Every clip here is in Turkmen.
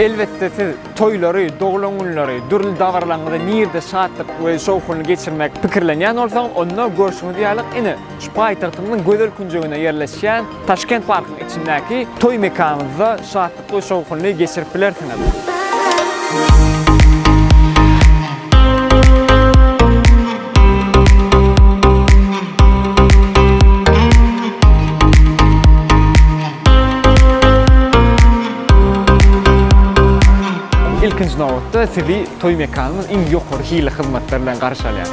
Elbetde siz toýlary, doglan günleri, dürli dabaralaryňyzy nirde şatlyk we şowhunly geçirmek pikirlenýän bolsaňyz, onda görşüňiz ýaly ine şu paýtagtymyzyň gözel künjeginde ýerleşýän Taşkent parkyň içindäki toý mekanymyzda şatlykly şowhunly geçirip bilersiňiz. Ilkinji nobatda sizi toý mekanymyz iň ýokary hilli hyzmatlar bilen garşy alýar.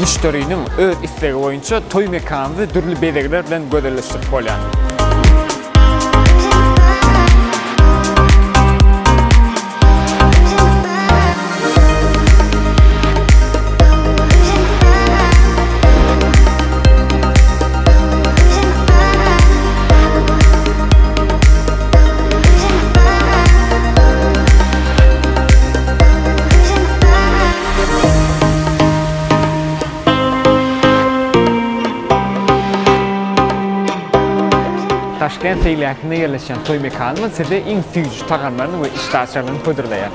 Müşderiniň öz islegi boýunça toý mekanymyzy dürli bezegler bilen gözelleşdirip bolýar. Daşkent seýilgähinde ýerleşýän toý mekanymyz size iň süýji tagamlaryny we işdäaçarlaryny hödürleýär.